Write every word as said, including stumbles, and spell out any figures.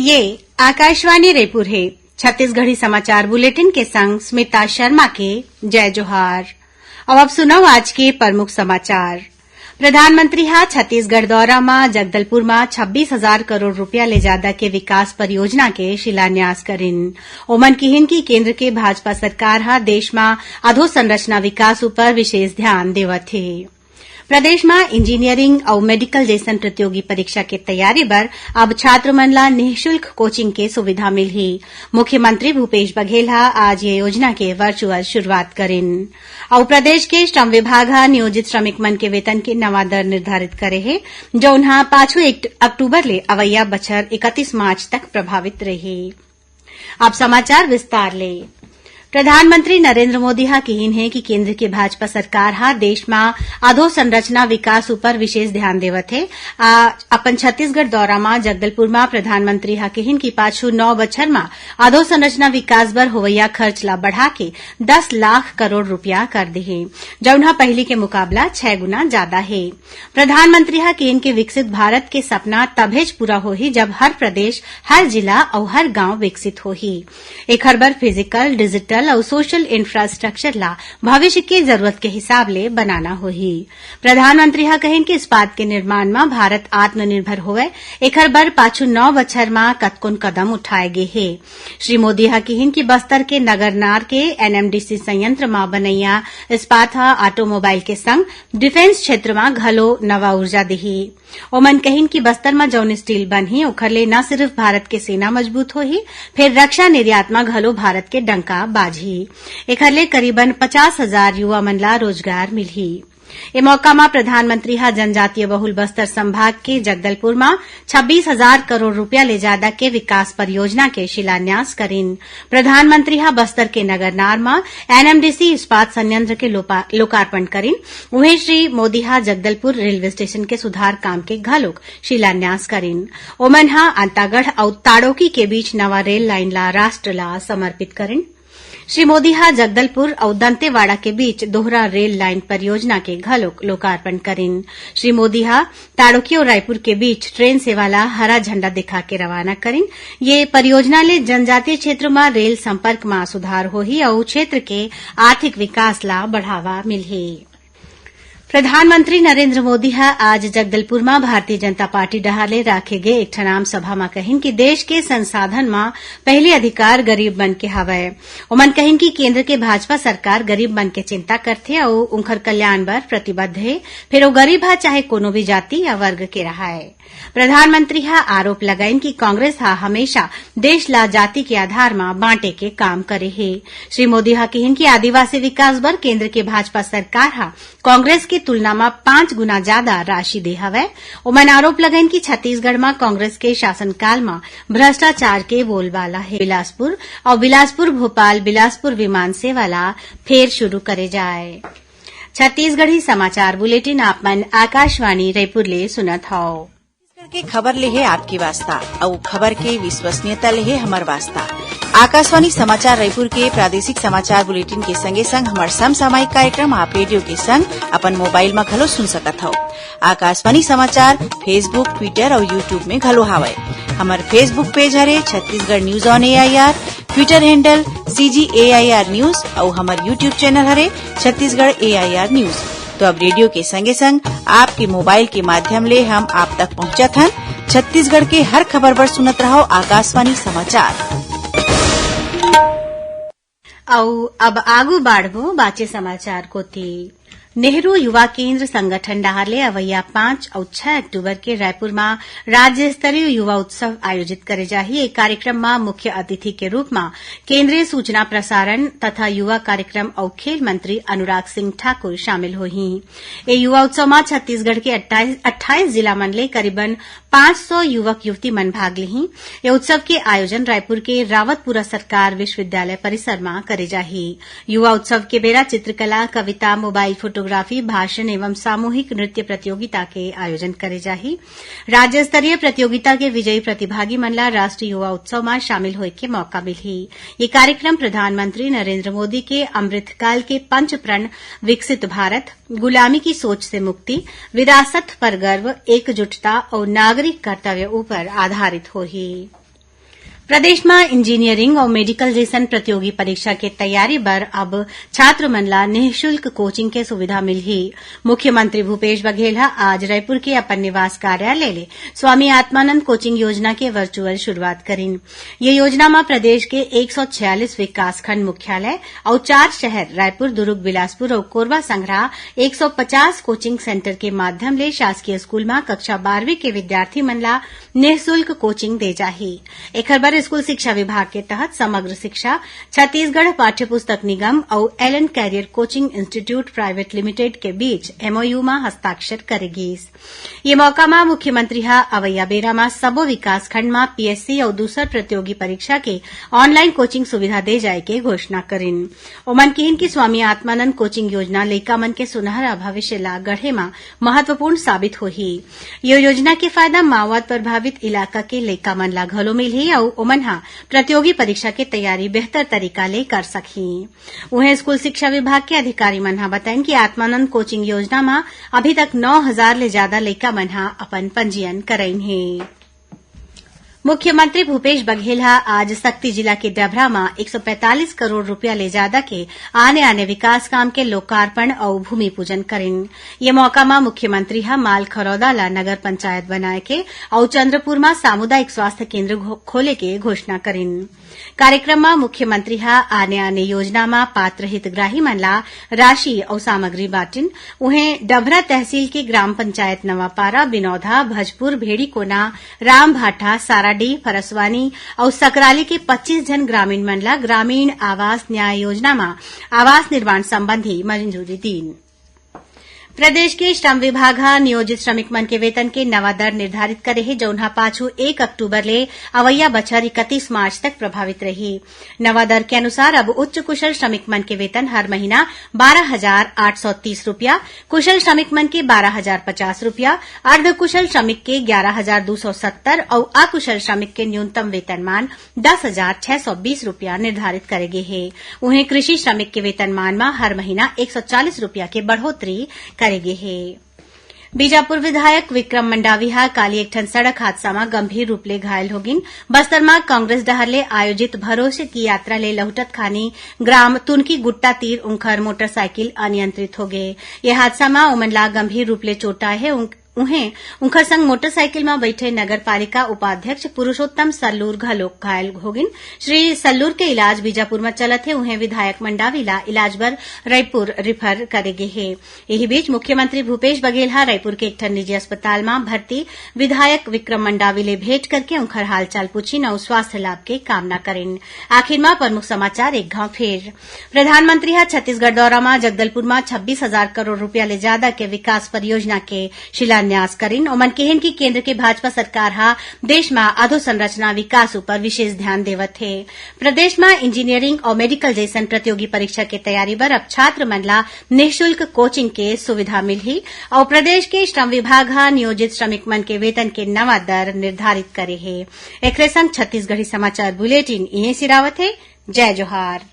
ये आकाशवाणी रायपुर हे। छत्तीसगढ़ी समाचार बुलेटिन के संग स्मिता शर्मा के जय जोहार। अब आप सुनव आज के प्रमुख समाचार। प्रधानमंत्री ह छत्तीसगढ़ दौरा म जगदलपुर म छब्बीस हजार करोड़ रुपया ले जादा के विकास परियोजना के शिलान्यास करिन। ओमन किहिन कि केंद्र के भाजपा सरकार ह देश म अधोसंरचना विकास ऊपर विशेष ध्यान देवत हे। प्रदेश म इंजीनियरिंग अउ मेडिकल जइसन प्रतियोगी परीक्षा के तैयारी बर अब छात्र मन ला निःशुल्क कोचिंग के सुविधा मिलही। मुख्यमंत्री भूपेश बघेल ह आज ये योजना के वर्चुअल शुरुआत करिन। अउ प्रदेश के श्रम विभाग ह नियोजित श्रमिक मन के वेतन के नवा दर निर्धारित करे हे, जउन ह पाछू एक अक्टूबर ले अवइया बछर इकतीस मार्च तक प्रभावित रही। अब समाचार विस्तार ले। प्रधानमंत्री नरेंद्र मोदी ह किहिन हे कि केंद्र के भाजपा सरकार ह देश म अधोसंरचना विकास ऊपर विशेष ध्यान देवत हे। आ, अपन छत्तीसगढ़ दौरा म जगदलपुर म प्रधानमंत्री ह किहिन कि पाछू नौ बछर म अधोसंरचना विकास बर होवइया खर्च ला बढ़ा के दस लाख करोड़ रुपया कर दे हे, जउन ह पहिली के मुकाबला छह गुना जादा हे। प्रधानमंत्री ह केन के विकसित भारत के सपना तभेच पूरा होही, जब हर प्रदेश, हर जिला अउ हर गांव विकसित होही। एखर बर फिजिकल, डिजिटल अउ सोशल इंफ्रास्ट्रक्चर ला भविष्य के जरूरत के हिसाब ले बनाना होही। प्रधानमंत्री ह कहिन कि इस्पात के निर्माण म भारत आत्मनिर्भर होवय, एखर बर पाछू नौ बछर म कतकोन कदम उठाए गे हे। श्री मोदी ह किहिन कि बस्तर के नगरनार के एनएमडीसी संयंत्र म बनइया इस्पात ह ऑटोमोबाइल के संग डिफेंस क्षेत्र म घलो नवा ऊर्जा दिही। ओमन कहिन कि बस्तर म जउन स्टील बनही, ओखर ले न सिर्फ भारत के सेना मजबूत होही, फेर रक्षा निर्यात म घलो भारत के डंका बाजही। एखर ले करीबन पचास हजार युवा मन ला रोजगार मिलही। ए मौका म प्रधानमंत्री ह जनजातीय बहुल बस्तर संभाग के जगदलपुर म छब्बीस हजार करोड़ रुपया ले जादा के विकास परियोजना के शिलान्यास करिन। प्रधानमंत्री ह बस्तर के नगरनार म एनएमडीसी इस्पात संयंत्र के लोपा-, लोकार्पण करिन। उहें, श्री मोदी ह जगदलपुर रेलवे स्टेशन के सुधार काम के घलोक शिलान्यास करिन। ओमन ह अंतागढ़ अउ ताड़ोकी के बीच नवा रेल लाइन ला राष्ट्र ला समर्पित करिन। श्री मोदी ह जगदलपुर अउ दंतेवाड़ा के बीच दोहरा रेल लाइन परियोजना के घलोक लोकार्पण करिन। श्री मोदी ह ताड़ोकी अउ रायपुर के बीच ट्रेन सेवा ला हरा झंडा दिखा के रवाना करिन। ये परियोजना ले जनजातीय क्षेत्र म रेल संपर्क म सुधार होही अउ क्षेत्र के आर्थिक विकास ला बढ़ावा मिलही। प्रधानमंत्री नरेंद्र मोदी ह आज जगदलपुर म भारतीय जनता पार्टी डहार ले राखे गे एक ठन आम सभा म कहिन कि देश के संसाधन म पहिली अधिकार गरीब मन के हवय। ओमन कहिन कि केंद्र के भाजपा सरकार गरीब मन के चिंता करथे अउ उंखर कल्याण बर प्रतिबद्ध हे, फेर ओ गरीब ह चाहे कोनो भी जाति या वर्ग के रहय। प्रधानमंत्री ह आरोप लगाइन कि कांग्रेस ह हमेशा देश ला जाति के आधार म बांटे के काम करे हे। श्री मोदी ह किहिन कि आदिवासी विकास बर केंद्र के भाजपा सरकार ह कांग्रेस के तुलना म पांच गुना जादा राशि दे हवय। ओमन आरोप लगाइन कि छत्तीसगढ़ म कांग्रेस के शासनकाल म भ्रष्टाचार के बोलबाला हे। बिलासपुर अउ बिलासपुर भोपाल बिलासपुर विमान सेवा ला फेर शुरू करे जाए। छत्तीसगढ़ी समाचार बुलेटिन आप मन आकाशवाणी रायपुर ले सुनत हव। छत्तीसगढ़ के खबर ले हे आपके वास्ता, अउ खबर के विश्वसनीयता ले हे हमर वास्ता। आकाशवाणी समाचार रायपुर के प्रादेशिक समाचार बुलेटिन के संगे संग हमर समसामयिक कार्यक्रम आप रेडियो के संग अपन मोबाइल म घलो सुन सकत हव। आकाशवाणी समाचार Facebook, Twitter अउ YouTube में घलो हावय। हमर Facebook पेज हरे Chhattisgarh news on AIR, Twitter handle CG AIR news अउ हमर YouTube चैनल हरे छत्तीसगढ़ एआईआर न्यूज। तो अब रेडियो के संगे संग आपके मोबाइल के माध्यम ले हम आप तक पहुंचत हन। छत्तीसगढ़ के हर खबर बर सुनत रहव आकाशवाणी समाचार। अउ अब आगू बाढ़बो बाचे समाचार कोती। नेहरू युवा केंद्र संगठन डहार ले अवइया पांच अउ छह अक्टूबर के रायपुर म राज्य स्तरीय युवा उत्सव आयोजित करे जाही। ए कार्यक्रम म मुख्य अतिथि के रूप म केंद्रीय सूचना प्रसारण तथा युवा कार्यक्रम अउ खेल मंत्री अनुराग सिंह ठाकुर शामिल होही। ए युवा उत्सव म छत्तीसगढ़ के अट्ठाईस, अट्ठाईस जिला मन ले करीबन पांच सौ युवक युवती मन भाग लिही। ये उत्सव के आयोजन रायपुर के रावतपुरा सरकार विश्वविद्यालय परिसर म करे जाही। युवा उत्सव के बेरा चित्रकला, कविता, मोबाइल फोटोग्राफी, भाषण एवं सामूहिक नृत्य प्रतियोगिता के आयोजन करे जाही। राज्य स्तरीय प्रतियोगिता के विजयी प्रतिभागी मन ला राष्ट्रीय युवा उत्सव म शामिल होय के मौका मिलही। ये कार्यक्रम प्रधानमंत्री नरेंद्र मोदी के अमृतकाल के पंच प्रण विकसित भारत, गुलामी की सोच से मुक्ति, विरासत पर गर्व, एकजुटता अउ नागरिक कर्तव्य ऊपर आधारित होही। प्रदेश म इंजीनियरिंग अउ मेडिकल जइसन प्रतियोगी परीक्षा के तैयारी बर अब छात्र मन ला निःशुल्क कोचिंग के सुविधा मिलही। मुख्यमंत्री भूपेश बघेल ह आज रायपुर के अपन निवास कार्यालय ले स्वामी आत्मानंद कोचिंग योजना के वर्चुअल शुरुआत करिन। ये योजना म प्रदेश के एक सौ छियालीस विकासखंड मुख्यालय अउ चार शहर रायपुर, दुर्ग, बिलासपुर अउ कोरबा संघरा एक सौ पचास कोचिंग सेंटर के माध्यम ले शासकीय स्कूल म कक्षा बारहवीं के विद्यार्थी मन ला निःशुल्क कोचिंग दे जाही। एखर बर स्कूल शिक्षा विभाग के तहत समग्र शिक्षा, छत्तीसगढ़ पाठ्य पुस्तक निगम अउ Allen career coaching institute private limited के बीच एमओयू म हस्ताक्षर करे गीस। ये मौका म मुख्यमंत्री ह अवइया बेरा म सबो विकासखंड म पीएससी अउ दूसर प्रतियोगी परीक्षा के ऑनलाइन कोचिंग सुविधा दे जाए के घोषणा करिन। ओमन किहिन कि स्वामी आत्मानंद कोचिंग योजना लइका मन के सुनहरा भविष्य ला गढ़े म महत्वपूर्ण साबित होही। ये योजना के फायदा माओवाद प्रभावित इलाका के लइका मन ला घलो मिलही अउ ओमन ह प्रतियोगी परीक्षा के तैयारी बेहतर तरीका ले कर सकही। उहें, स्कूल शिक्षा विभाग के अधिकारी मन ह बताइन कि आत्मानंद कोचिंग योजना म अभी तक नौ हजार ले जादा लइका मन ह अपन पंजीयन करइन हे। मुख्यमंत्री भूपेश बघेल ह आज सक्ती जिला के डभरा म एक सौ पैंतालीस करोड़ रूपिया ले जादा के आने-आने विकास काम के लोकार्पण अउ भूमि पूजन करिन। ये मौका म मुख्यमंत्री ह माल खरौदा ल नगर पंचायत बनाए के अउ चंद्रपुर म सामुदायिक स्वास्थ्य केंद्र घो-, खोले के घोषणा करिन। कार्यक्रम म मुख्यमंत्री ह आने-आने योजना म पात्र हितग्राही मन ला राशि अउ सामग्री बांटिन। उहें, डभरा तहसील के ग्राम पंचायत नवापारा, बिनौधा, भजपुर, भेड़ीकोना, रामभाठा, साराडीह, फरसवानी अउ सकराली के पच्चीस झन ग्रामीण मन ला ग्रामीण आवास न्याय योजना म आवास निर्माण संबंधी मंजूरी दीन। प्रदेश के श्रम विभाग ह नियोजित श्रमिक मन के वेतन के नवा दर निर्धारित करे हे, जउन ह पाछू एक अक्टूबर ले अवइया बछर इकतीस मार्च तक प्रभावित रही। नवा दर के अनुसार अब उच्च कुशल श्रमिक मन के वेतन हर महीना बारह हजार आठ सौ तीस रुपया, कुशल श्रमिक मन के बारह हजार पचास रुपया, अर्ध कुशल श्रमिक के ग्यारह हजार दू सौ सत्तर अउ अकुशल श्रमिक के न्यूनतम वेतनमान दस हजार छह सौ बीस रुपया निर्धारित करे गे हे। उहें, कृषि श्रमिक के वेतनमान म हर महीना एक सौ चालीस रुपया के बढ़ोतरी करे गे हे। बीजापुर विधायक विक्रम मंडावी ह काली एक ठन सड़क हादसा म गंभीर रूप ले घायल हो गिन। बस्तर म कांग्रेस डहर ले आयोजित भरोसे की यात्रा ले लहुटत खानी ग्राम तुनकी गुट्टा तीर उंखर मोटरसाइकिल अनियंत्रित हो गे। ये हादसा म ओमन ला गंभीर रूप ले चोट आए हे। उं-, उहें, उंखर संग मोटरसाइकिल म बइठे नगर पालिका उपाध्यक्ष पुरुषोत्तम सल्लूर घलोक घायल हो गिन। श्री सल्लूर के इलाज बीजापुर म चलत हे। उहें, विधायक मंडावी ला इलाज बर रईपुर रिफर करे गे हे। यही बीच मुख्यमंत्री भूपेश बघेल ह रईपुर के एक ठन निजी अस्पताल म भर्ती विधायक विक्रम मंडावी ले भेंट करके उंखर हालचाल पूछिन अउ स्वास्थ्य लाभ के कामना करिन। आखिर म प्रमुख समाचार एक घाव फेर। प्रधानमंत्री ह छत्तीसगढ़ दौरा म जगदलपुर म छब्बीस हजार करोड़ रुपया ले जादा के विकास परियोजना के शिलान्यास करिन। ओमन किहिन कि केंद्र के भाजपा सरकार ह देश म अधोसंरचना विकास ऊपर विशेष ध्यान देवत हे। प्रदेश म इंजीनियरिंग अउ मेडिकल जइसन प्रतियोगी परीक्षा के तैयारी बर अब छात्र मन ला निःशुल्क कोचिंग के सुविधा मिलही अउ प्रदेश के श्रम विभाग ह नियोजित श्रमिक मन के वेतन के नवा दर निर्धारित करे हे। एखरे संग छत्तीसगढ़ी समाचार बुलेटिन इहें सिरावत हे। जय जोहार।